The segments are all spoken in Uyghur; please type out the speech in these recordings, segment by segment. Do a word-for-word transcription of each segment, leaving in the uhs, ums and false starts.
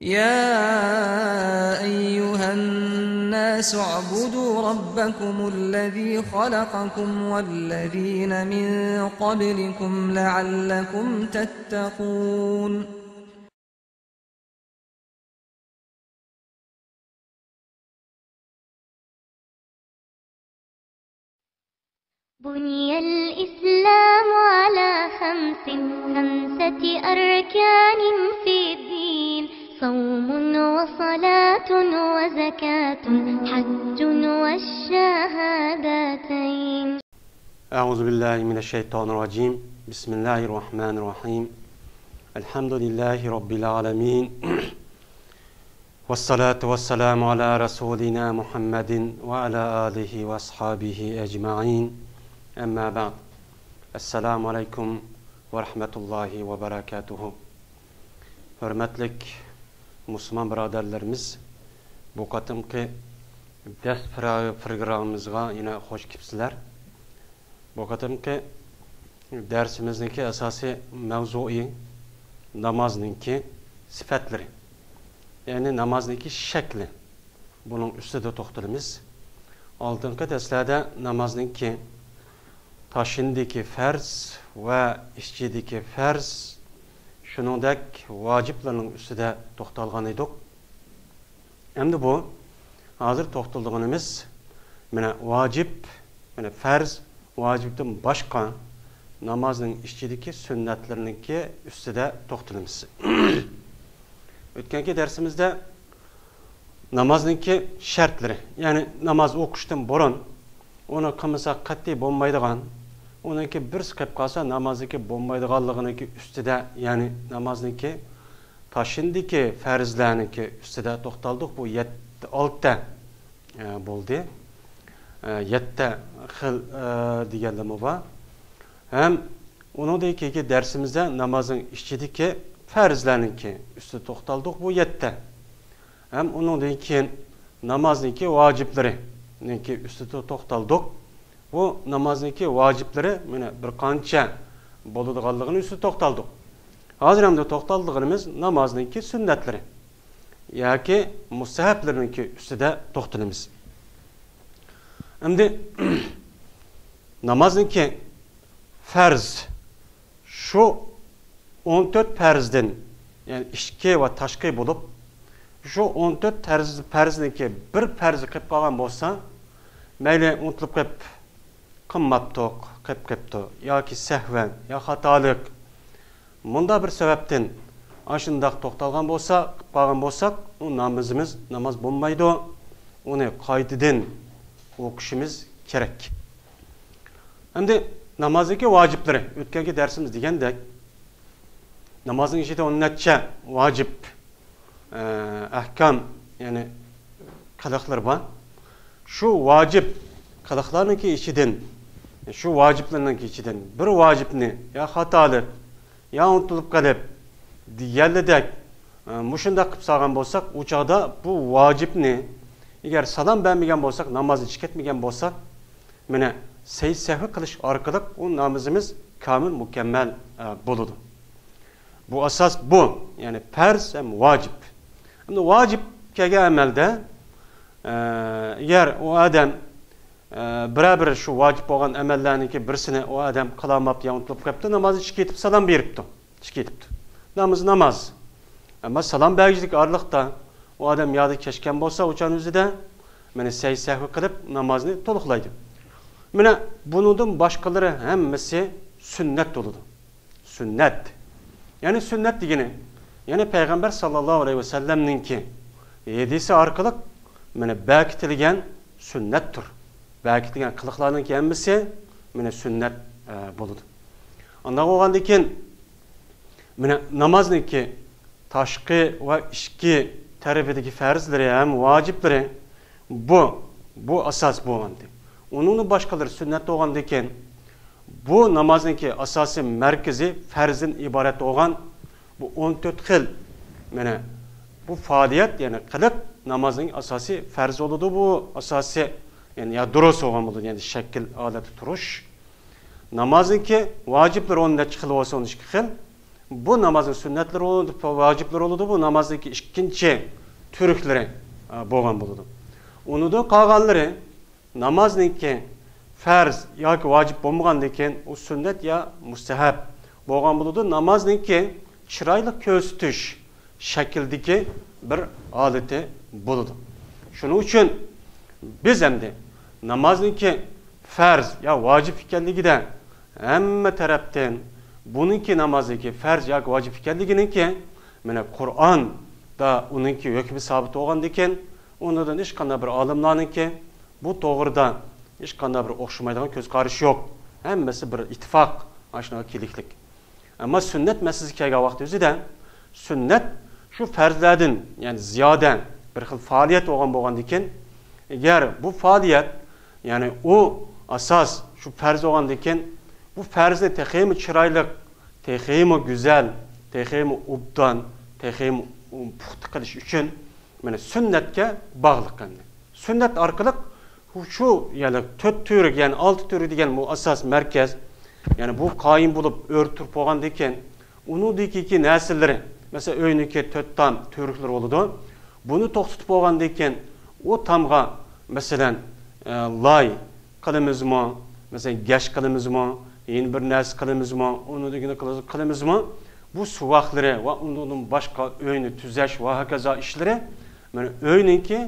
يا أيها الناس اعبدوا ربكم الذي خلقكم والذين من قبلكم لعلكم تتقون. بني الإسلام على خمس، خمسة أركان في الدين، صوم وصلاة وزكاة حج والشهادتين. أعوذ بالله من الشيطان الرجيم. بسم الله الرحمن الرحيم. الحمد لله رب العالمين. والصلاة والسلام على رسولنا محمد وعلى آله وأصحابه أجمعين. أما بعد. السلام عليكم ورحمة الله وبركاته. ھۆرمەتلىك مۇسۇلمان بۇرادەرلىرىمىز، بۇ قېتىمقى دەرس پرا-، پروگراممىمىزغا يەنە خوش كېلىپسىلەر. بۇ قېتىمقى دەرسىمىزنىڭكى ئاساسىي مەۋزۇيى نامازنىڭكى سۈپەتلىرى، يەنى نامازنىڭكى شەكلى. بۇنىڭ ئۈستىدە توختىلىمىز. ئالدىنقى دەرسلەردە نامازنىڭكى تاشىندىكى پەرز ۋە ئىچىدىكى پەرز، شۇنىڭدەك ۋاجىپلارنىڭ ئۈستىدە توختالغان ئىدۇق. ئەمدى بۇ ھازىر توختىلىدىغىنىمىز، مانا، ۋاجىپ، مانا، پەرز، ۋاجىپتىن باشقا نامازنىڭ ئىچىدىكى سۈننەتلىرىنىڭكى ئۈستىدە توختىلىمىز. ئۆتكەنكى دەرسىمىزدە نامازنىڭكى شەرتلىرى، يەنى ناماز ئوقۇشتىن بۇرۇن ئۇنى قىلمىساق قەتئىي بولمايدىغان، ئۇنىڭكى بىرسى قېلىپ قالسا نامازنىڭكى بولمايدىغانلىقىنىڭكى ئۈستىدە، يەنى نامازنىڭكى تاشىندىكى پەرزلەرنىڭكى ئۈستىدە توختالدۇق. بۇ يەتتە، ئالتە، ئە، بولدى. ئە، يەتتە خىل، ئە، دېگەنلىرىمۇ بار. ھەم ئۇنىڭدىن كېيىنكى دەرسىمىزدە نامازنىڭ ئىچىدىكى پەرزلەرنىڭكى ئۈستىدە توختالدۇق. بۇ يەتتە. ھەم ئۇنىڭدىن كېيىن نامازنىڭكى ۋاجىپلىرىنىڭكى ئۈستىدە توختالدۇق. بۇ نامازنىڭكى ۋاجىپلىرى مانا بىر قانچە بولىدىغانلىقىنىڭ ئۈستىدە توختالدۇق. ھازىر ئەمدى توختالىدىغىنىمىز نامازنىڭكى سۈننەتلىرى ياكى مۇستەھەبلىرىنىڭكى ئۈستىدە توختىلىمىز. ئەمدى نامازنىڭكى پەرز، شۇ ئون تۆت پەرزدىن، يەنى ئىچكى ۋە تاشقى بولۇپ، شۇ ئون تۆت پەرز، پەرزنىڭكى بىر پەرزى قېلىپ قالغان بولسا، مەيلى ئۇنتۇلۇپ قېلىپ قىلماپتۇق، قېلىپ قېپتۇ، ياكى سەھۋەن، يا خاتالىق، مۇنداق بىر سەۋەبتىن ئاشۇنداق توختالغان بولسا، قىلىپ قالغان بولساق، ئۇ نامىزىمىز ناماز بولمايدۇ. ئۇنى قايتىدىن ئوقۇشىمىز كېرەك. ئەمدى نامازنىڭكى ۋاجىپلىرى. ئۆتكەنكى دەرسىمىز دېگەندەك، نامازنىڭ ئىچىدە ئون نەچچە ۋاجىپ، ئە، ئەھكام، يەنى قىلىقلىرى بار. شۇ ۋاجىپ قىلىقلارنىڭكى ئىچىدىن، شۇ ۋاجىپلارنىڭكى ئىچىدىن بىر ۋاجىپنى يا خاتالىق، يا ئۇنتۇلۇپ قېلىپ، دېگەنلىدەك، ئە، مۇشۇنداق قىلىپ سالغان بولساق، ئۇ چاغدا بۇ ۋاجىپنى، ئەگەر سالام بەرمىگەن بولساق، نامازنى چىقىرىپ كەتمىگەن بولساق، مانا، سەھۋى قىلىش ئارقىلىق ئۇ نامىزىمىز كامىل، مۇكەممەل، ئە، بولىدۇ. بۇ ئاساس بۇ، يەنى پەرز ھەم ۋاجىپ. ئەمدى ۋاجىپ كەلگەن ئەمەلدە، ئە، ئەگەر ئۇ ئادەم، ئە، بىرەر بىر شۇ ۋاجىپ بولغان ئەمەللەرنىڭكى بىرسىنى ئۇ ئادەم قىلالماپتۇ يا ئۇنتۇلۇپ قېپتۇ، نامازنى چىقىپ كېتىپ سالام بېرىپتۇ. چىقىپ كېتىپتۇ. نامىزى ناماز. ئەمما سالام بەرگۈچىلىك ئارىلىقتا ئۇ ئادەم يادىن كەچكەن بولسا، ئۇ چاغنىڭ ئۆزىدە مانا سەھۋى قىلىپ نامازنى تولۇقلايدۇ. مانا بۇنىڭدىن باشقىلىرى ھەممىسى سۈننەت بولىدۇ. سۈننەت. يەنى سۈننەت دېگىنى، يەنى پەيغەمبەر ساللاللاھۇ ئەلەيھى ۋەسەللەمنىڭكى ھەدىسى ئارقىلىق مانا بەكىتىلگەن سۈننەتتۇر. بەكىتىلگەن قىلىقلارنىڭكى ھەممىسى مانا سۈننەت، ئە، بولىدۇ. ئانداق بولغاندىن كېيىن، مانا نامازنىڭكى تاشقى ۋە ئىچكى تەرىپىدىكى پەرزلىرى ھەم ۋاجىپلىرى بۇ، بۇ ئاساس بۇ ئەمدى. ئۇنىڭدىن باشقىلىرى سۈننەت بولغاندىن كېيىن، بۇ نامازنىڭكى ئاساسىي مەركىزى پەرزدىن ئىبارەت بولغان بۇ ئون تۆت خىل، مانا، بۇ پائالىيەت، يەنى قىلىق نامازنىڭ ئاساسىي پەرزى بولىدۇ. بۇ ئاساسىي، يەنى يادروسى بولغان بولىدۇ، يەنى شەكىل ھالەتتە تۇرۇش. نامازنىڭكى ۋاجىپلىرى ئون نەچچە خىل بولسا، ئون ئىككى خىل. بۇ نامازنىڭ سۈننەتلىرى بولىدۇ، ۋاجىپلىرى بولىدۇ، بۇ نامازنىڭكى ئىككىنچى تۈركلىرى، ئە، بولغان بولىدۇ. ئۇنىڭدىن قالغانلىرى نامازنىڭكى پەرز ياكى ۋاجىپ بولمىغاندىن كېيىن، ئۇ سۈننەت يا مۇستەھەب بولغان بولىدۇ. نامازنىڭكى چىرايلىق كۆرسىتىش شەكلىدىكى بىر ھالىتى بولىدۇ. شۇنىڭ ئۈچۈن بىز ئەمدى نامازنىڭكى پەرز يا ۋاجىپ ئىكەنلىكىدە ھەممە تەرەپتىن بۇنىڭكى نامازنىڭكى پەرز ياكى ۋاجىپ ئىكەنلىكىنىڭكى، مانا، قۇرئاندا ئۇنىڭكى ھۆكمى سابىت بولغاندىكىن، ئۇنىڭدىن ھېچقانداق بىر ئالىملارنىڭكى بۇ توغرىدا ھېچقانداق بىر ئوخشىمايدىغان كۆز قارىشى يوق. ھەممىسى بىر ئىتتىپاق، ئاشۇنىڭغا كېلىكلىك. ئەمما سۈننەت مەسىلىسىگە كەلگەن ۋاقىت ئۆزىدە، سۈننەت شۇ پەرزلەردىن، يەنى زىيادە بىر خىل پائالىيەت بولغان بولغاندىكىن، ئەگەر بۇ پائالىيەت، يەنى ئۇ ئاساس شۇ پەرز بولغاندىكىن، بۇ پەرزنى تېخىمۇ چىرايلىق، تېخىمۇ گۈزەل، تېخىمۇ ئوبدان، تېخىمۇ پۇختا قىلىش ئۈچۈن، مانا، سۈننەتكە باغلىق ئەمدى. سۈننەت ئارقىلىق شۇ، يەنى تۆت تۈۋرۈك، يەنى ئالتە تۈۋرۈك دېگەن بۇ ئاساس مەركەز، يەنى بۇ قايىم بولۇپ ئۆرە تۇرۇپ بولغاندىن كېيىن، ئۇنىڭدىكى نەرسىلىرى، مەسىلەن، ئۆينىڭكى تۆت تام تۈۋرۈكلىرى بولىدۇ. بۇنى توختىتىپ بولغاندىن كېيىن، ئۇ تامغا، مەسىلەن، ئە، لاي قىلىمىزمۇ، مەسىلەن، گەش قىلىمىزمۇ، يەنە بىر نەرسە قىلىمىزمۇ، ئۇنىڭدىكىنى قىلىمىز-، قىلىمىزمۇ، بۇ سۇۋاقلىرى ۋە ئۇنىڭدىن باشقا ئۆينى تۈزەش ۋە ھاكازا ئىشلىرى، مانا، ئۆينىڭكى،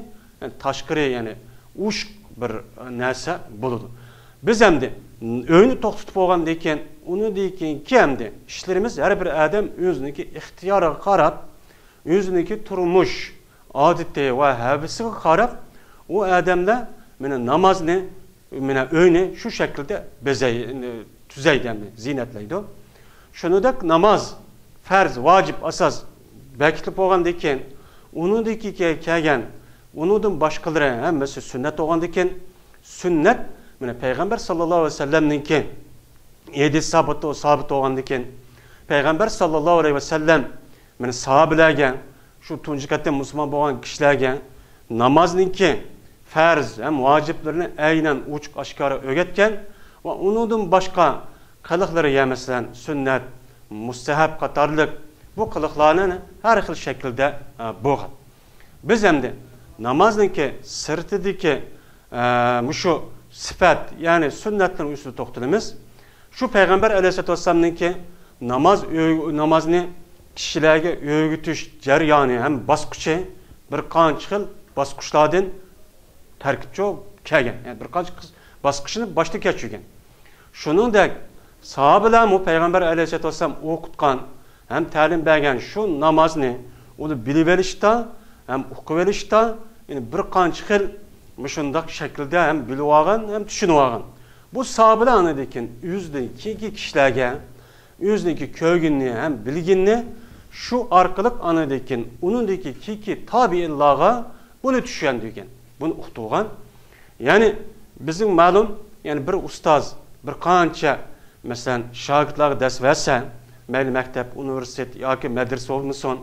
يەنى تاشقىرى، يەنى ئوشۇق بىر نەرسە بولىدۇ. بىز ئەمدى ئۆينى توختىتىپ بولغاندىن كېيىن، ئۇنىڭدىن كېيىنكى ئەمدى ئىشلىرىمىز ھەر بىر ئادەم ئۆزىنىڭكى ئىختىيارىغا قاراپ، ئۆزىنىڭكى تۇرمۇش ئادىتى ۋە ھەۋىسىگە قاراپ، ئۇ ئادەملەر، مانا، نامازنى، مانا، ئۆينى شۇ شەكىلدە بېزەي-، تۈزەيدۇ، يەنى زىينەتلەيدۇ. شۇنىڭدەك ناماز، پەرز، ۋاجىپ، ئاساس بېكىتىلىپ بولغاندىن كېيىن، ئۇنىڭدىكى كە-، كەلگەن، ئۇنىڭدىن باشقىلىرى ھەممىسى سۈننەت بولغاندىن كېيىن، سۈننەت، مانا، پەيغەمبەر ساللاللاھۇ ئەلەيھى ۋەسەللەمنىڭكى ھەدىسى سابىت، سابىت بولغاندىن كېيىن، پەيغەمبەر ساللاللاھۇ ئەلەيھى ۋەسەللەم، مانا، ساھابىلەرگە، شۇ تۇنجى قېتىم مۇسۇلمان بولغان كىشىلەرگە نامازنىڭكى پەرز ھەم ۋاجىپلىرىنى ئەينەن ئوچۇق ئاشكارا ئۆگەتكەن ۋە ئۇنىڭدىن باشقا قىلىقلىرى، يا مەسىلەن، سۈننەت، مۇستەھەب قاتارلىق بۇ قىلىقلارنى ھەر خىل شەكىلدە، ئە، بولغان. بىز ئەمدى نامازنىڭكى سىرتىدىكى، ئە، مۇشۇ سۈننەت، يەنى سۈننەتلەرنىڭ ئۈستىدە توختىلىمىز. شۇ پەيغەمبەر ئەلەيھىسسالاتۇ ۋەسسالامنىڭكى ناماز ئۆ-، نامازنى كىشىلەرگە ئۆگىتىش جەريانى ھەم باسقۇچى بىر قانچە خىل باسقۇچلاردىن تەركىبچۇ كەلگەن. يەنى بىر قانچە قىس-، باسقۇچنى باشتىن كەچۈرگەن. شۇنىڭدەك ساھابىلەرمۇ پەيغەمبەر ئەلەيھىسسالاتۇ ۋەسسالام ئوقۇتقان ھەم تەلىم بەرگەن شۇ نامازنى ئۇنى بىلىۋېلىشتا ھەم ئۇقۇۋېلىشتا، يەنى بىر قانچە خىل مۇشۇنداق شەكىلدە ھەم بىلىۋالغان، ھەم چۈشىنىۋالغان. بۇ ساھابىلەر ئاندىن كېيىن ئۆزىدىن كېيىنكى كىشىلەرگە ئۆزىنىڭكى كۆرگىنىنى ھەم بىلگىنىنى شۇ ئارقىلىق ئاندىن كېيىن ئۇنىڭدىكى كېيىنكى تابىئىنلارغا بۇنى چۈشەندۈرگەن، بۇنى ئۇقتۇرغان. يەنى بىزنىڭ مەلۇم، يەنى بىر ئۇستاز بىر قانچە، مەسىلەن، شاگىرتلارغا دەرس بەرسە، مەيلى مەكتەپ، ئۇنىۋېرسىتېت ياكى مەدرىسە بولمىسۇن،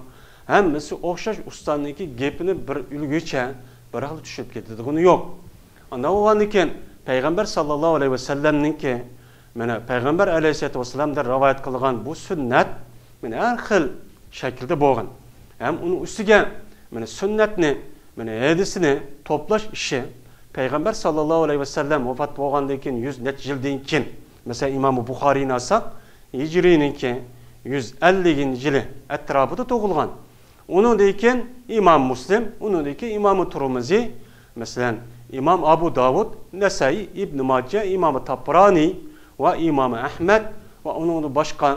ھەممىسى ئوخشاش ئۇستازنىڭكى گېپىنى بىر ئۈلگىچە بىراقلا چۈشىنىپ كېتىدىغىنى يوق. ئانداق بولغاندىكىن پەيغەمبەر ساللاللاھۇ ئەلەيھى ۋەسەللەمنىڭكى، مانا، پەيغەمبەر ئەلەيھىسسالاتۇ ۋەسسالامدىن رىۋايەت قىلغان بۇ سۈننەت، مانا، ھەر خىل شەكىلدە بولغان. ھەم ئۇنىڭ ئۈستىگە، مانا، سۈننەتنى، مانا، ھەدىسىنى توپلاش ئىشى پەيغەمبەر ساللاللاھۇ ئەلەيھى ۋەسەللەم ۋاپات بولغاندىن كېيىن يۈز نەچچە يىلدىن كېيىن، مەسىلەن، ئىمامى بۇخارىينى ئالساق، ھىجرىينىڭكى يۈز ئەللىكىنچى يىلى ئەتراپىدا تۇغۇلغان. ئۇنىڭدىن كېيىن ئىمام مۇسلىم، ئۇنىڭدىن كېيىن ئىمام تۇرمۇزى، مەسىلەن، ئىمام ئابۇ داۋۇد، نەسائىي، ئىبن ماجە، ئىمام تابرانى ۋە ئىمام ئەھمەد ۋە ئۇنىڭدىن باشقا،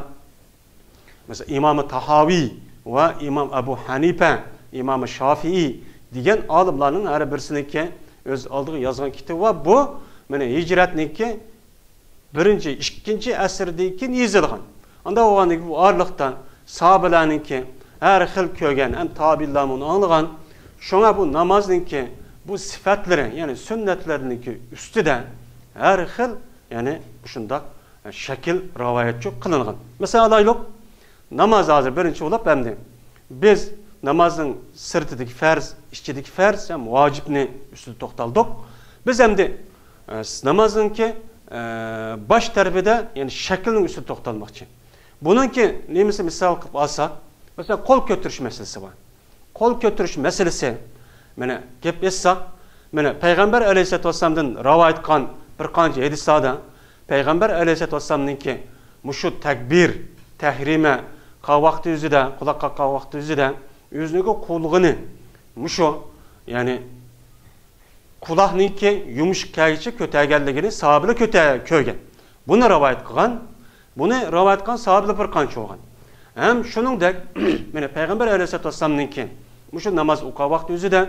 مەسىلەن، ئىمام تاھاۋى ۋە ئىمام ئەبۇ ھەنىپە، ئىمام شافىئى دېگەن ئالىملارنىڭ ھەر بىرسىنىڭكى ئۆز ئالدىغا يازغان كىتابى بار. بۇ، مانا، ھىجرەتنىڭكى بىرىنچى، ئىككىنچى ئەسىردىن كېيىن يېزىلغان. ئانداق بولغاندىن كېيىن بۇ ئارىلىقتا ساھابىلەرنىڭكى ھەر خىل كۆرگەن ھەم تابىئىنلار بۇنى ئاڭلىغان. شۇڭا بۇ نامازنىڭكى بۇ سۈننەتلىرى، يەنى سۈننەتلەرنىڭكى ئۈستىدە ھەر خىل، يەنى شۇنداق شەكىل رىۋايەتچۇ قىلىنغان. مەسىلەن، ئالايلۇق، ناماز ھازىر بىرىنچى بولۇپ ئەمدى بىز نامازنىڭ سىرتىدىكى پەرز، ئىچىدىكى پەرز ھەم ۋاجىپنى ئۈستىدە توختالدۇق. بىز ئەمدى، ئە، نامازنىڭكى، ئە، باش تەرىپىدە، يەنى شەكىلنىڭ ئۈستىدە توختالماقچى. بۇنىڭكى نېمىسى مىسال قىلىپ ئالساق، مەسىلەن، قول كۆتۈرۈش مەسىلىسى بار. قول كۆتۈرۈش مەسىلىسى، مانا گەپ ئېيتساق، مانا پەيغەمبەر ئەلەيھىسسالاتۇ ۋەسسالامدىن رىۋايەت قىلغان بىر قانچە ھەدىسلەردە پەيغەمبەر ئەلەيھىسسالاتۇ ۋەسسالامنىڭكى مۇشۇ تەكبىر، تەھرىمە قىلغان ۋاقتى ئۆزىدە، قۇلاق قاققان ۋاقتى ئۆزىدە ئۆزىنىڭكى قولىنى مۇشۇ، يەنى قۇلاقنىڭكى يۇمشىقىغىچە كۆتەرگەنلىكىنى ساھابىلەر كۆتە-، كۆرگەن. بۇنى رىۋايەت قىلغان، بۇنى رىۋايەت قىلغان ساھابىلەر بىر قانچە بولغان. ھەم شۇنىڭدەك، مانا پەيغەمبەر ئەلەيھىسسالاتۇ ۋەسسالامنىڭكى مۇشۇ ناماز ئوقۇغان ۋاقتى ئۆزىدە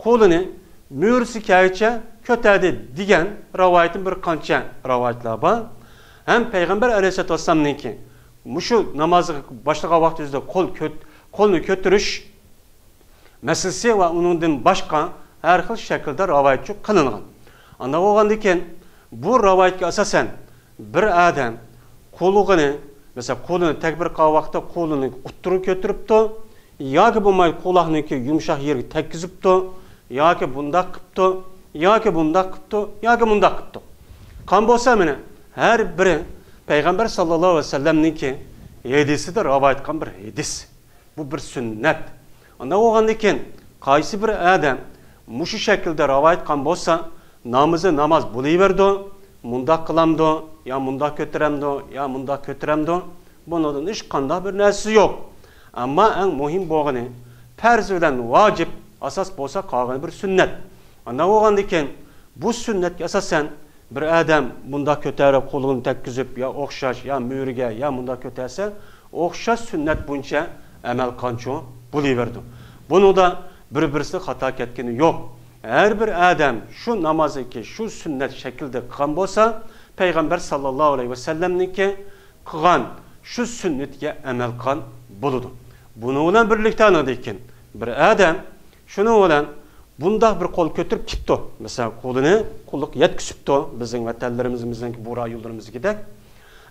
قولىنى مۈرىسىگىچە كۆتەردى دېگەن رىۋايەتتىن بىر قانچە رىۋايەتلەر بار. ھەم پەيغەمبەر ئەلەيھىسسالاتۇ ۋەسسالامنىڭكى مۇشۇ نامازغا باشلىغان ۋاقتى ئۆزىدە قول كۆت-، قولنى كۆتۈرۈش مەسىلىسى ۋە ئۇنىڭدىن باشقا ھەر خىل شەكىلدە رىۋايەتچۇ قىلىنغان. ئانداق بولغاندىكىن، بۇ رىۋايەتكە ئاساسەن بىر ئادەم قولىنى، مەسىلەن، قولىنى تەكبىر قىلغان ۋاقىتتا قولىنى ئوتتۇرىغا كۆتۈرۈپتۇ، ياكى بولمايدۇ قۇلاقنىڭكى يۇمشاق يېرىگە تەگكۈزۈپتۇ، ياكى بۇنداق قىپتۇ، ياكى بۇنداق قىپتۇ، ياكى مۇنداق قىپتۇ. قان بولسا، مانا، ھەر بىرى پەيغەمبەر ساللاللاھۇ ئەلەيھى ۋەسەللەمنىڭكى ھەدىسىدە رىۋايەت قىلغان بىر ھەدىس. بۇ بىر سۈننەت. ئانداق بولغاندىكىن، قايسى بىر ئادەم مۇشۇ شەكىلدە رىۋايەت قىلغان بولسا، نامىزى ناماز بولۇۋېرىدۇ، مۇنداق قىلامدۇ، يا مۇنداق كۆتۈرەمدۇ، يا مۇنداق كۆتۈرەمدۇ، بۇنىڭدىن ھېچقانداق بىر نەرسىسى يوق. ئەمما ئەڭ مۇھىم بولغىنى، پەرز بىلەن ۋاجىپ ئاساس بولسا، قالغىنى بىر سۈننەت. ئانداق بولغاندىكىن، بۇ سۈننەتكە ئاساسەن، بىر ئادەم مۇنداق كۆتەرىپ، قولىنى تەگكۈزۈپ، يا ئوخشاش، يا مۈرىگە، يا مۇنداق كۆتەرسە، ئوخشاش سۈننەت بويىچە ئەمەل قىلغانچۇ بولۇۋېرىدۇ. بۇنىڭدا بىر-بىرسىدە خاتا كەتكىنى يوق. ھەر بىر ئادەم شۇ نامازنىكى شۇ سۈننەت شەكلىدە قىلغان بولسا، پەيغەمبەر ساللاللاھۇ ئەلەيھى ۋەسەللەمنىڭكى قىلغان شۇ سۈننىتىگە ئەمەل قىلغان بولىدۇ. بۇنىڭ بىلەن بىرلىكتە، ئاندىن كېيىن بىر ئادەم شۇنىڭ بىلەن بۇنداق بىر قول كۆتۈرۈپ كېتىپتۇ. مەسىلەن، قولىنى قۇلىقىغا يەتكۈزۈپتۇ، بىزنىڭ ۋەتەنلىرىمىز، بىزنىڭ بۇ رايونلىرىمىزدىكىدەك.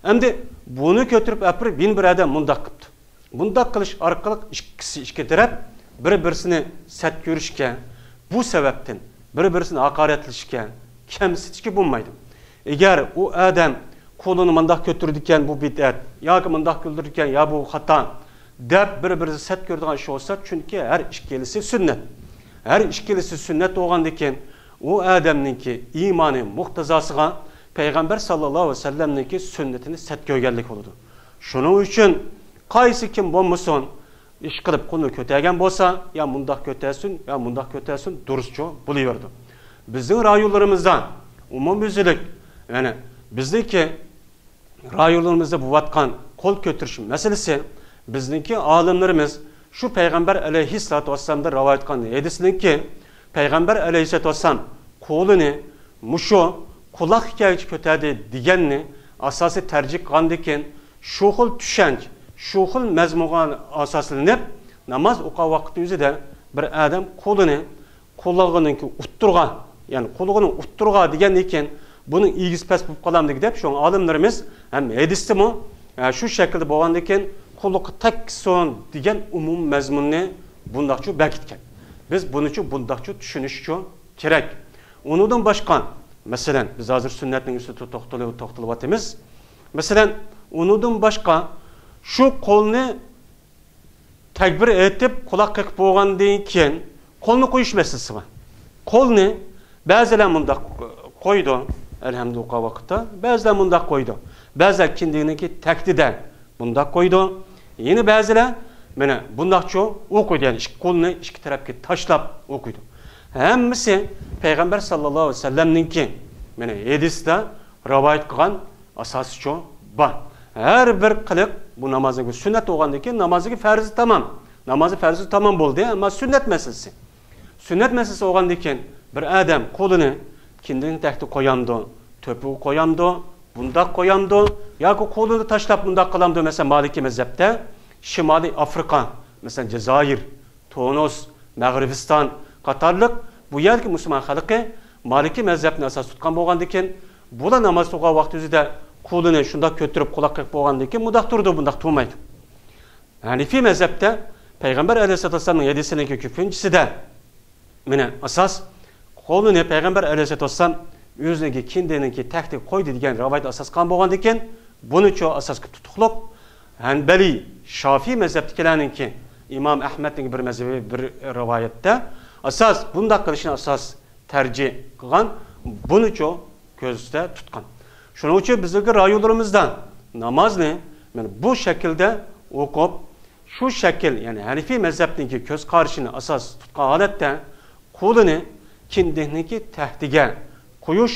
ئەمدى بۇنى كۆتۈرۈپ ئەپىرىپ، يەنە بىر ئادەم مۇنداق قىپتۇ. بۇنداق قىلىش ئارقىلىق ئىككىسى، ئىككى تەرەپ بىر-بىرسىنى سەت كۆرۈشكە، بۇ سەۋەبتىن بىر-بىرسىنى ھاقارەتلىشىشكە، كەمسىتىشكە بولمايدۇ. ئەگەر ئۇ ئادەم قولىنى مۇنداق كۆتۈرىدىكەن، بۇ بىدئەت، ياكى مۇنداق كۆتۈرىدىكەن، يا بۇ خاتا، دەپ بىر-بىرىسى سەت كۆرىدىغان ئىش بولسا، چۈنكى ھەر ئىككىلىسى سۈننەت. ھەر ئىككىلىسى سۈننەت بولغاندىكىن، ئۇ ئادەمنىڭكى ئىمانى مۇقتىزاسىغا پەيغەمبەر ساللاللاھۇ ئەلەيھى ۋەسەللەمنىڭكى سۈننىتىنى سەت كۆرگەنلىك بولىدۇ. شۇنىڭ ئۈچۈن قايسى كىم بولمىسۇن، ئىشقىلىپ قولىنى كۆتەرگەن بولسا، يا مۇنداق كۆتەرسۇن، يا مۇنداق كۆتەرسۇن، دۇرۇسچۇ بولۇۋېرىدۇ. بىزنىڭ رايونلىرىمىزدا ئومۇميۈزلۈك، يەنى بىزنىڭكى رايونلىرىمىزدا بولۇۋاتقان قول كۆتۈرۈش مەسىلىسى، بىزنىڭكى ئالىملىرىمىز شۇ پەيغەمبەر ئەلەيھىسسالاتۇ ۋەسسالامدىن رىۋايەت قىلغان ھەدىسنىڭكى، پەيغەمبەر ئەلەيھىسسالاتۇ ۋەسسالام قولىنى مۇشۇ قۇلاق كەيچە كۆتەردى دېگەننى ئاساسىي تەرجىھ قىلغاندىكىن، شۇ خىل چۈشەنچە، شۇ خىل مەزمۇنغا ئاساسلىنىپ، ناماز ئوقۇغان ۋاقتى ئۆزىدە بىر ئادەم قولىنى قۇلىقىنىڭكى ئوتتۇرىغا، يەنى قۇلىقىنىڭ ئوتتۇرىغا دېگەندىن كېيىن، بۇنىڭ ئىگىسى پەس بولۇپ قالامدىكى دەپ، شۇڭا ئالىملىرىمىز ھەم ھەدىستىمۇ، ئە، شۇ شەكىلدە بولغاندىن كېيىن، قۇلىقى تەگسۇن دېگەن ئومۇمىي مەزمۇننى بۇنداقچۇ بەكىتكەن. بىز بۇنىچۇ بۇنداقچۇ چۈشىنىشچۇ كېرەك. ئۇنىڭدىن باشقا، مەسىلەن، بىز ھازىر سۈننەتنىڭ ئۈستىدە توختىلىپ، توختىلىۋاتىمىز. مەسىلەن، ئۇنىڭدىن باشقا، شۇ قولنى تەكبىر ئېيتىپ، قۇلاق قېقىپ بولغاندىن كېيىن، قولنى قويۇش مەسىلىسى بار. قولنى بەزىلەر مۇنداق قويىدۇ، ئەلھەمدۇ ئوقۇغان ۋاقىتتا، بەزىلەر مۇنداق قويىدۇ. بەزىلەر كىندىكنىڭكى تەكتىدە مۇنداق قويىدۇ. يەنە بەزىلەر مانا بۇنداقچۇ ئوقۇيدۇ، يەنى ئىككى قولنى ئىككى تەرەپكە تاشلاپ ئوقۇيدۇ. ھەممىسى پەيغەمبەر ساللاللاھۇ ئەلەيھى ۋەسەللەمنىڭكى مانا ھەدىسىدە رىۋايەت قىلغان ئاساسىچۇ بار. ھەر بىر قىلىق بۇ نامازنىڭ سۈننەت بولغاندىن كېيىن نامازنىڭ پەرزى تامام. نامازنىڭ پەرزى تامام بولدى، ئەمما سۈننەت مەسىلىسى. سۈننەت مەسىلىسى بولغاندىن كېيىن بىر ئادەم قولىنى كىندىكنىڭ تەكتىگە قويامدۇ، تۆپىگە قويامدۇ، بۇنداق قويامدۇ، ياكى قولىنى تاشلاپ بۇنداق قىلامدۇ؟ مەسىلەن، مالىكىي مەزھەپتە شىمالىي ئافرىقا، مەسىلەن، جازائىر، تونۇس، مەغرىبىستان قاتارلىق بۇ يەردىكى مۇسۇلمان خەلقى مالىكىي مەزھەپنى ئاساس تۇتقان بولغاندىكىن، بۇلار ناماز ئوقۇغان ۋاقتى ئۆزىدە قولىنى شۇنداق كۆتۈرۈپ، قۇلاق قېقىپ بولغاندىن كېيىن مۇنداق تۇرىدۇ، بۇنداق تۇرمايدۇ. ھەنىفىي مەزھەپتە پەيغەمبەر ئەلەيھىسسالاتۇ ۋەسسالامنىڭ ھەدىسىنىڭكى كۆپىنچىسىدە، مانا، ئاساس، قولىنى پەيغەمبەر ئەلەيھىسسالاتۇ ۋەسسالام ئۆزىنىڭكى كىندىكىنىڭكى تەكتىگە قويدى دېگەن رىۋايەت ئاساس قىلغان بولغاندىكىن، بۇنىچۇ ئاساس قىلىپ تۇتۇقلۇق. ھەنبەلىي، شافىئىي مەزھەپتىكىلەرنىڭكى، ئىمام ئەھمەدنىڭ بىر مەزھىپى، بىر رىۋايەتتە ئاساس، بۇنداق قىلىشنى ئاساس تەرجىھ قىلغان، بۇنىچۇ كۆزدە تۇتقان. شۇنىڭ ئۈچۈن بىزنىڭكى رايونلىرىمىزدا نامازنى مانا بۇ شەكىلدە ئوقۇپ، شۇ شەكىل، يەنى ھەنىفىي مەزھەپنىڭكى كۆز قارىشىنى ئاساس تۇتقان ھالەتتە قولىنى كىندىكنىڭكى تەختىگە قويۇش،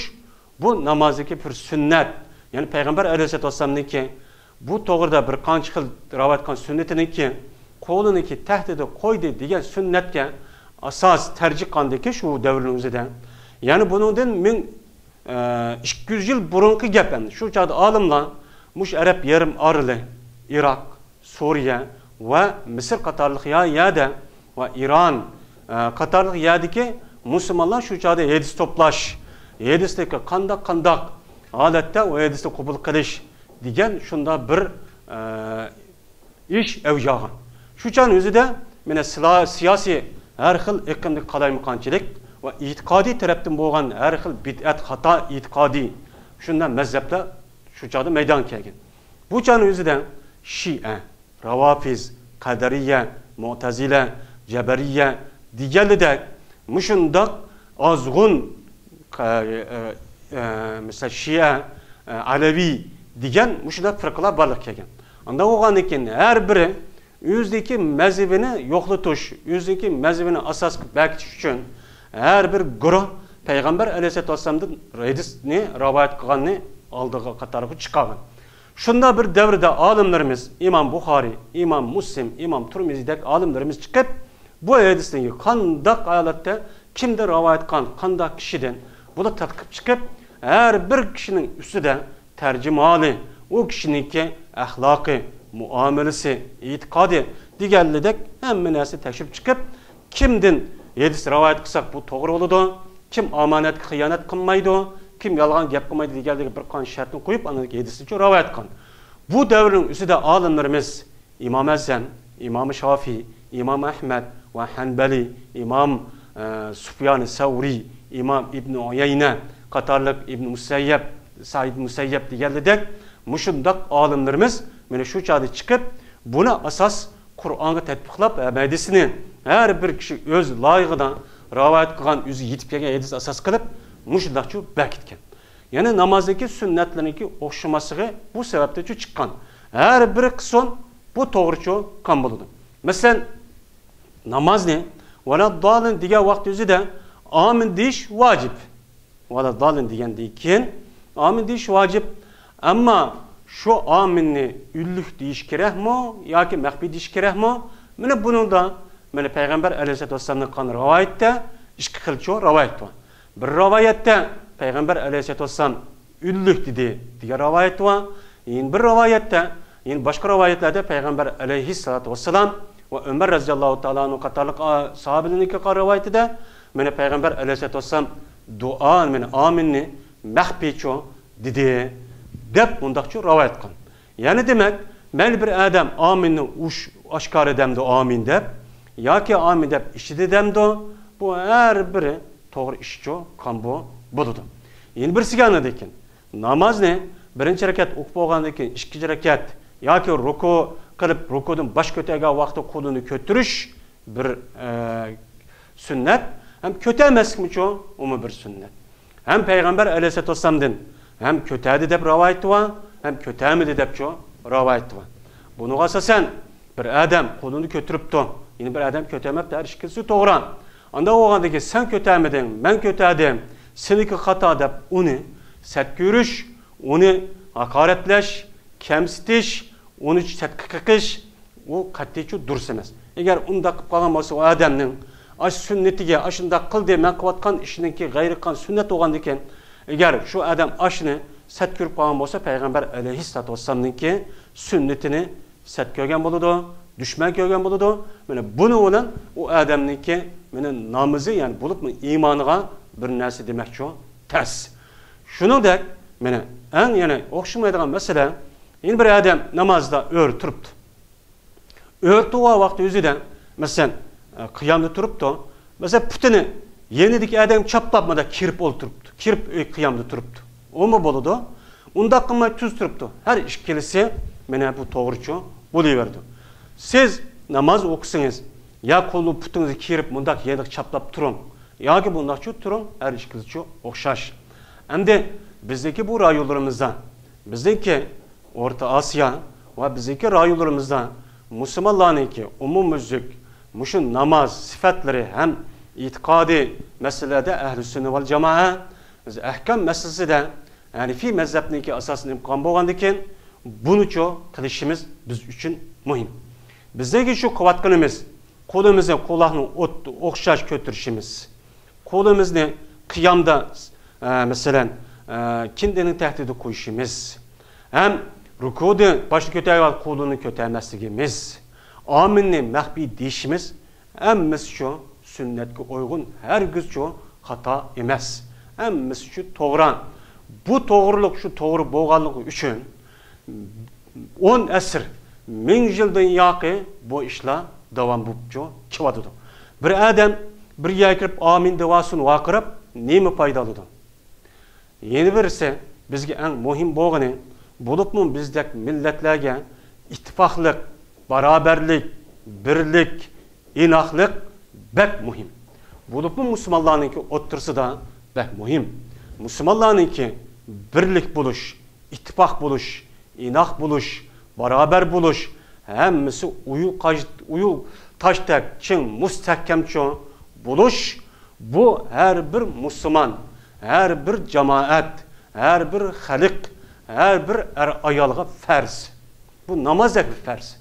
بۇ نامازدىكى بىر سۈننەت. يەنى پەيغەمبەر ئەلەيھىسسالاتۇ ۋەسسالامنىڭكى بۇ توغرىدا بىر قانچە خىل رىۋايەت قىلغان سۈننىتىنىڭكى، قولىنىڭكى تەختىدە قويدى دېگەن سۈننەتكە ئاساس تەرجىھ قىلغاندىكى شۇ دەۋرنىڭ ئۆزىدە. يەنى بۇنىڭدىن مىڭ، ئە، ئىككى يۈز يىل بۇرۇنقى گەپ ئەمدى. شۇ چاغدا ئالىملار مۇشۇ ئەرەب يېرىم ئارىلى، ئىراق، سۇرىيە ۋە مىسىر قاتارلىق يا-، يەردە ۋە ئىران، ئە، قاتارلىق يەردىكى مۇسۇلمانلار شۇ چاغدا ھەدىس توپلاش، ھەدىستىكى قانداق، قانداق ھالەتتە ئۇ ھەدىسنى قوبۇل قىلىش دېگەن شۇنداق بىر، ئە، ئىش ئەۋج ئالغان. شۇ چاغنىڭ ئۆزىدە مانا سىلا-، سىياسىي ھەر خىل ئېقىمدىكى قالايمىقانچىلىق ۋە ئېتىقادىي تەرەپتىن بولغان ھەر خىل بىدئەت، خاتا ئېتىقادىي شۇنداق مەزھەپلەر شۇ چاغدا مەيدانغا كەلگەن. بۇ چاغنىڭ ئۆزىدە شىئە، راۋافىز، قەدىرىيە، مۇئتەزىلە، جەبەرىيە دېگەنلىدەك مۇشۇنداق ئازغۇن، ئە، ئە، ئە، مىسال، شىئە، ئە، ئەلەۋى دېگەن مۇشۇنداق پىرقىلار بارلىققا كەلگەن. ئانداق بولغاندىن كېيىن ھەر بىرى ئۆزىدىكى مەزھىپىنى يوقلىتىش، ئۆزىدىكى مەزھىپىنى ئاساس قىلىپ بەكىتىش ئۈچۈن ھەر بىر گۇرۇھ پەيغەمبەر ئەلەيھىسسالاتۇ ۋەسسالامدىن ھەدىسنى رىۋايەت قىلغاننى ئالدىغا قاتارغا چىقارغان. شۇنداق بىر دەۋردە ئالىملىرىمىز ئىمام بۇخارىي، ئىمام مۇسلىم، ئىمام تۇرمىزىدەك ئالىملىرىمىز چىقىپ، بۇ ھەدىسنى قانداق ھالەتتە، كىمدىن رىۋايەت قىلغان، قانداق كىشىدىن، بۇلار تەتقىق چىقىپ، ھەر بىر كىشىنىڭ ئۈستىدە تەرجىمىھالى، ئۇ كىشىنىڭكى ئەخلاقى، مۇئامىلىسى، ئېتىقادى دېگەنلىدەك ھەممە نەرسىنى تەكشۈرۈپ چىقىپ، كىمدىن ھەدىس رىۋايەت قىلساق بۇ توغرا بولىدۇ، كىم ئامانەتكە خىيانەت قىلمايدۇ، كىم يالغان گەپ قىلمايدۇ دېگەندەك بىر قانچە شەرتنى قويۇپ، ئاندىن كېيىن ھەدىسنى رىۋايەت قىلغان. بۇ دەۋرنىڭ ئۆزىدە ئالىملىرىمىز ئىمام ئەزەم، ئىمام شافىئى، ئىمام ئەھمەد ۋە ھەنبەلى، ئىمام، ئە، سۇفيان سەۋرى، ئىمام ئىبن ئۇيەينە قاتارلىق، ئىبن مۇسەييەب، سەئىد مۇسەييەب دېگەنلىدەك مۇشۇنداق ئالىملىرىمىز مانا شۇ چاغدا چىقىپ، بۇنى ئاساس قۇرئانغا تەتبىقلاپ، ھەدىسنى ھەر بىر كىشى ئۆز لايىقىدا رىۋايەت قىلغان، ئۆزىگە يېتىپ كەلگەن ھەدىس ئاساس قىلىپ مۇشۇنداقچۇ بەكىتكەن. يەنى نامازدىكى سۈننەتلىرىنىڭكى ئوخشىماسلىقى بۇ سەۋەبتىنچۇ چىققان. ھەر بىر قىسىم بۇ توغرىچۇ قان بولىدۇ. مەسىلەن، نامازنى ۋەلەددالىن دېگەن ۋاقىت ئۆزىدە ئامىن دېيىش ۋاجىپ. ۋەلەددالىن دېگەندىن كېيىن ئامىن دېيىش ۋاجىپ. ئەمما شۇ ئامىننى ئۈنلۈك دېيىش كېرەكمۇ ياكى مەخپىي دېيىش كېرەكمۇ؟ مانا بۇنىڭدا، مانا پەيغەمبەر ئەلەيھىسسالاتۇ ۋەسسالامدىن قىلغان رىۋايەتتە ئىككى خىلچۇ رىۋايەت بار. بىر رىۋايەتتە پەيغەمبەر ئەلەيھىسسالاتۇ ۋەسسالام ئۈنلۈك دېدى دېگەن رىۋايەت بار. يەنە بىر رىۋايەتتە، يەنە باشقا رىۋايەتلەردە پەيغەمبەر ئەلەيھىسسالاتۇ ۋەسسالام ۋە ئۆمەر رەزىياللاھۇ تائالا ئەنھۇ قاتارلىق، ئا، ساھابىلەرنىڭكى قىلغان رىۋايىتىدە، مانا پەيغەمبەر ئەلەيھىسسالاتۇ ۋەسسالام دۇئا، مانا ئامىننى مەخپىيچۇ دېدى، دەپ مۇنداقچۇ رىۋايەت قىلغان. يەنى دېمەك، مەيلى بىر ئادەم ئامىننى ئۇش-، ئاشكارا دەمدۇ ئامىن دەپ، ياكى ئامىن دەپ ئىچىدە دەمدۇ، بۇ ھەر بىرى توغرا ئىشچۇ، قان بۇ بولىدۇ. يەنە بىرسىگە ئاندىن كېيىن نامازنى بىرىنچى رەكەت ئوقۇپ بولغاندىن كېيىن ئىككىنچى رەكەت ياكى رۇكۇ قىلىپ، رۇكۇدىن باش كۆتەرگەن ۋاقتى قولىنى كۆتۈرۈش بىر، ئە، سۈننەت، ھەم كۆتەرمەسلىكمۇچۇ، ئۇمۇ بىر سۈننەت. ھەم پەيغەمبەر ئەلەيھىسسالاتۇ ۋەسسالامدىن ھەم كۆتەردى دەپ رىۋايىتى بار، ھەم كۆتەرمىدى دەپچۇ رىۋايىتى بار. بۇنىڭغا ئاساسەن، بىر ئادەم قولىنى كۆتۈرۈپتۇ، يەنە بىر ئادەم كۆتەرمەپتۇ، ھەر ئىككىلىسى توغرا. ئانداق بولغاندىن كېيىن، سەن كۆتەرمىدىڭ، مەن كۆتەردىم، سېنىڭكى خاتا دەپ ئۇنى سەت كۆرۈش، ئۇنى ھاقارەتلەش، كەمسىتىش، ئۇنى سەتكە قېقىش، ئۇ قەتئىيچۇ دۇرۇس ئەمەس. ئەگەر ئۇنداق قىلىپ قالغان بولسا، ئۇ ئادەمنىڭ ئاشۇ سۈننىتىگە، ئاشۇنداق قىلدى، مەن قىلىۋاتقان ئىشنىڭكى غەيرىي قان سۈننەت بولغاندىكىن، ئەگەر شۇ ئادەم ئاشۇنى سەت كۆرۈپ قالغان بولسا، پەيغەمبەر ئەلەيھىسسالاتۇ ۋەسسالامنىڭكى سۈننىتىنى سەت كۆرگەن بولىدۇ، دۈشمەن كۆرگەن بولىدۇ. مانا بۇنىڭ بىلەن ئۇ ئادەمنىڭكى مانا نامىزى، يەنى بولۇپمۇ ئىمانىغا بىر نەرسە دېمەكچۇ تەس. شۇنىڭدەك، مانا ئەڭ يەنە ئوخشىمايدىغان مەسىلە، يەنە بىر ئادەم نامازدا ئۆرە تۇرۇپتۇ. ئۆرە تۇرغان ۋاقتى ئۆزىدە، مەسىلەن، قىيامدا تۇرۇپتۇ. مەسىلەن، پۇتىنى يېنىدىكى ئادەم چاپلاپ مۇنداق كىرىپ ئولتۇرۇپتۇ. كىرىپ قىيامدا تۇرۇپتۇ. ئۇمۇ بولىدۇ. ئۇنداق قىلماي تۈز تۇرۇپتۇ. ھەر ئىككىلىسى مانا بۇ توغرىچۇ بولۇۋېرىدۇ. سىز ناماز ئوقۇسىڭىز، يا قولنى پۇتىڭىزغا كىيدۈرۈپ مۇنداق يېنىغا چاپلاپ تۇرۇڭ، ياكى بۇنداقچۇ تۇرۇڭ، ھەر ئىككىلىسىچۇ ئوخشاش. ئەمدى بىزنىڭكى بۇ رايونلىرىمىزدا، بىزنىڭكى ئورتا ئاسىيا ۋە بىزنىڭكى رايونلىرىمىزدا مۇسۇلمانلارنىڭكى ئومۇميۈزلۈك مۇشۇ ناماز سۈپەتلىرى ھەم ئېتىقادىي مەسىلىلەردە ئەھلى سۈننە ۋەل جامائە، بىز ئەھكام مەسىلىسىدە ھەنىفىي مەزھەپنىڭكى ئاساسىنى قىلغان بولغاندىكىن، بۇنىچۇ قىلىشىمىز بىز ئۈچۈن مۇھىم. بىزنىڭكى شۇ قىلىۋاتقىنىمىز، قولىمىزنى قۇلاقنىڭ ئوت-، ئوخشاش كۆتۈرۈشىمىز، قولىمىزنى قىيامدا، ئە، مەسىلەن، ئە، كىندىنىڭ تەھتىدە قويۇشىمىز ھەم رۇكۇدا باشنى كۆتۈرگەن قولىنى كۆتۈرمەسلىكىمىز، ئامىننى مەخپىي دېيىشىمىز، ھەممىسى شۇ سۈننەتكە ئۇيغۇن، ھەرگىزچۇ خاتا ئەمەس. ھەممىسى شۇ توغرا. بۇ توغرىلىق شۇ توغرا بولغانلىقى ئۈچۈن ئون ئەسىر، مىڭ يىلدىن ياقى بۇ ئىشلار داۋام بولۇپچۇ كېلىۋاتىدۇ. بىر ئادەم بىر يەرگە كىرىپ ئامىن دەۋاسىنى ۋارقىراپ نېمە پايدا ئالىدۇ؟ يەنە بىرسى، بىزگە ئەڭ مۇھىم بولغىنى، بولۇپمۇ بىزدەك مىللەتلەرگە ئىتتىپاقلىق، باراۋەرلىك، بىرلىك، ئىناقلىق بەك مۇھىم. بولۇپمۇ مۇسۇلمانلارنىڭكى ئوتتۇرىسىدا بەك مۇھىم. مۇسۇلمانلارنىڭكى بىرلىك بولۇش، ئىتتىپاق بولۇش، ئىناق بولۇش، باراۋەر بولۇش، ھەممىسى ئۇيۇ قاش-، ئۇيۇ تاشتەك چىڭ، مۇستەھكەمچۇ بولۇش، بۇ ھەر بىر مۇسۇلمان، ھەر بىر جامائەت، ھەر بىر خەلق، ھەر بىر ئەر-ئايالغا پەرز. بۇ نامازدەك بىر پەرز.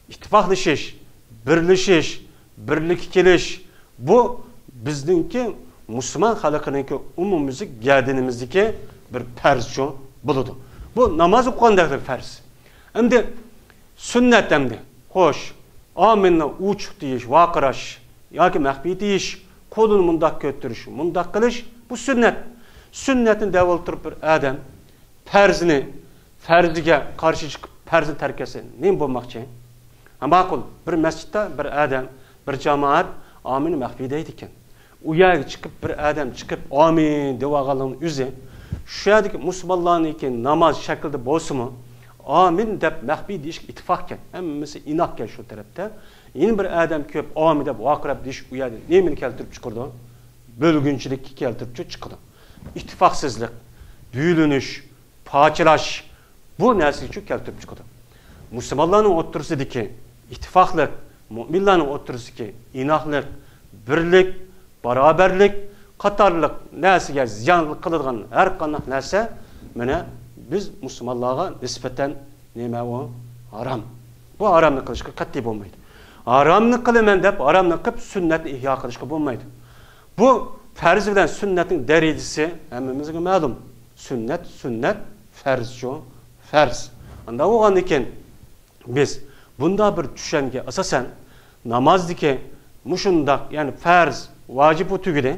ئىتتىپاقلىشىش، بىرلىشىش، بىرلىككە كېلىش، بۇ بىزنىڭكى مۇسۇلمان خەلقىنىڭكى ئومۇميۈزلۈك گەدىنىمىزدىكى بىر پەرزچۇ بولىدۇ. بۇ ناماز ئوقۇغاندەكلا پەرز. ئەمدى سۈننەت ئەمدى. خوش، ئامىننى ئوچۇق دېيىش، ۋارقىراش ياكى مەخپىي دېيىش، قولىنى مۇنداق كۆتۈرۈش، مۇنداق قىلىش، بۇ سۈننەت. سۈننەتنى دەپ ئولتۇرۇپ بىر ئادەم پەرزنى، پەرزگە قارشى چىقىپ، پەرزنى تەرك ئەتسە، نېمە بولماقچى؟ ھە، ماقۇل، بىر مەسچىتتە بىر ئادەم، بىر جامائەت ئامىننى مەخپىي دەيدىكەن. ئۇ يەرگە چىقىپ، بىر ئادەم چىقىپ، ئامىن دەۋالغانلىقىنىڭ ئۆزى، شۇ يەردىكى مۇسۇلمانلارنىڭكى ناماز شەكلىدە بولسىمۇ، ئامىن دەپ مەخپىي دېيىشكە ئىتتىپاقكەن. ھەممىسى ئىناقكەن شۇ تەرەپتە. يەنە بىر ئادەم كۆپ ئامىن دەپ ۋارقىراپ دېيىش ئۇ يەردە نېمىنى كەلتۈرۈپ چىقىرىدۇ؟ بۆلگۈنچىلىككە كەلتۈرۈپ چىقىدۇ. ئىتتىپاقسىزلىق، بۆلۈنۈش، پارچىلاش، بۇ نەرسىگىچۇ كەلتۈرۈپ چىقىدۇ. مۇسۇلمانلارنىڭ ئوتتۇرىسىدىكى ئىتتىپاقلىق، مۇئمىنلارنىڭ ئوتتۇرىسىدىكى ئىناقلىق، بىرلىك، باراۋەرلىك قاتارلىق نەرسىگە زىيان قىلىدىغان ھەر قانداق نەرسە، مانا، بىز مۇسۇلمانلارغا نىسبەتەن نېمە ئۇ؟ ھارام. بۇ ھارامنى قىلىشقا قەتئىي بولمايدۇ. ھارامنى قىلىمەن دەپ، ھارامنى قىلىپ، سۈننەتنى ئىھيا قىلىشقا بولمايدۇ. بۇ پەرز بىلەن سۈننەتنىڭ دەرىجىسى ھەممىمىزگە مەلۇم. سۈننەت، سۈننەت، پەرزچۇ، پەرز. ئانداق بولغاندىكىن، بىز بۇنداق بىر چۈشەنچىگە ئاساسەن، نامازدىكى مۇشۇنداق، يەنى پەرز، ۋاجىپ بۇ تۈگىدى.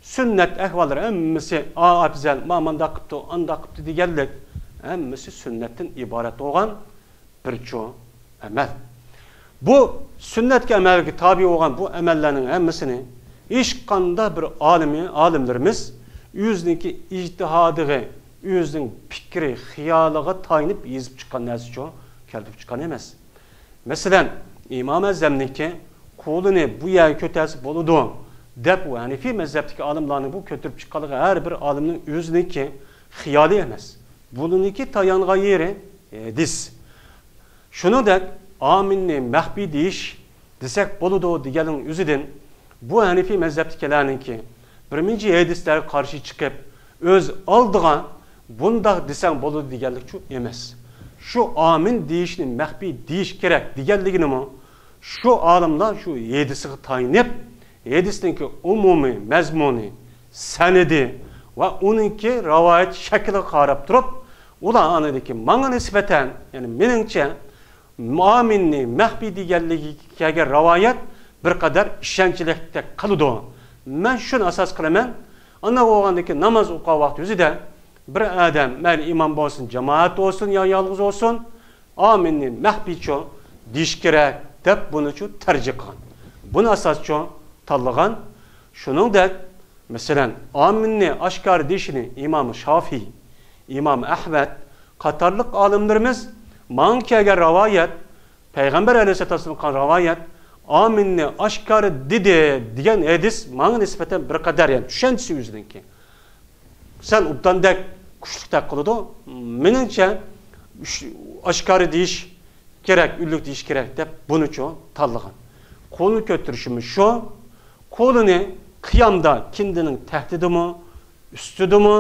سۈننەت ئەھۋاللىرى ھەممىسى، ئا، ئەپزەل، ما، مانداق قىپتۇ، ئانداق قىپتۇ دېگەنلىك، ھەممىسى سۈننەتتىن ئىبارەت بولغان بىرچۇ ئەمەل. بۇ سۈننەتكە ئەمەلگە تابىئ بولغان بۇ ئەمەللەرنىڭ ھەممىسىنى ھېچقانداق بىر ئالىمى، ئالىملىرىمىز ئۆزىنىڭكى ئىجتىھادىغا، ئۆزىنىڭ پىكرى، خىيالىغا تايىنىپ يېزىپ چىققان نەرسىچۇ كەلتۈرۈپ چىققان ئەمەس. مەسىلەن، ئىمام ئەزەمنىڭكى قولىنى بۇ يەرگە كۆتەرسە بولىدۇ دەپ، ئۇ ھەنىفىي مەزھەپتىكى ئالىملارنىڭ بۇ كۆتۈرۈپ چىققانلىقى ھەر بىر ئالىمنىڭ ئۆزىنىڭكى خىيالى ئەمەس. بۇنىڭكى تايانغان يېرى ھەدىس. شۇنىڭدەك ئامىننى مەخپىي دېيىش دېسەك بولىدۇ دېگەننىڭ ئۆزىدىن، بۇ ھەنىفىي مەزھەپتىكىلەرنىڭكى بىر نەچچە ھەدىسلەرگە قارشى چىقىپ، ئۆز ئالدىغا بۇنداق دېسەڭ بولىدۇ دېگەنلىكچۇ ئەمەس. شۇ ئامىن دېيىشنى مەخپىي دېيىش كېرەك دېگەنلىكىنىمۇ شۇ ئالىملار شۇ ھەدىسىگە تايىنىپ، ھەدىسنىڭكى ئومۇمىي مەزمۇنى، سەنىدى ۋە ئۇنىڭكى رىۋايەت شەكلىگە قاراپ تۇرۇپ، ئۇلار ئاندىكى ماڭا نىسبەتەن، يەنى مېنىڭچە، ئامىننى مەخپىي دېگەنلىكىگە كەلگەن رىۋايەت بىر قەدەر ئىشەنچلىكتەك قىلىدۇ. مەن شۇنى ئاساس قىلىمەن. ئانداق بولغاندىكىن ناماز ئوقۇغان ۋاقتى ئۆزىدە بىر ئادەم، مەيلى ئىمام بولسۇن، جامائەت بولسۇن يا يالغۇز بولسۇن، ئامىننى مەخپىيچۇ دېيىش كېرەك دەپ بۇنىچۇ تەرجىھ قىلغان. بۇنى ئاساسچۇ تاللىغان. شۇنىڭدەك، مەسىلەن، ئامىننى ئاشكارا دېيىشىنى ئىمام شافىي، ئىمام ئەھمەد قاتارلىق ئالىملىرىمىز ماڭا كەلگەن رىۋايەت پەيغەمبەر ئەلەيھىسسالاتۇ ۋەسسالامدىن قالغان رىۋايەت، ئامىننى ئاشكارا دېدى دېگەن ھەدىس ماڭا نىسبەتەن بىر قەدەر، يەنى چۈشەنچىسى ئۆزىنىڭكى. سەن ئوبداندەك كۈچلۈكتەك قىلىدۇ. مېنىڭچە، ئاشكارا دېيىش كېرەك، ئۈنلۈك دېيىش كېرەك دەپ بۇنىچۇ تاللىغان. قولىنى كۆتۈرۈشىمۇ شۇ. قولىنى قىيامدا كىندىنىڭ تەھتىدىمۇ، ئۈستىدىمۇ،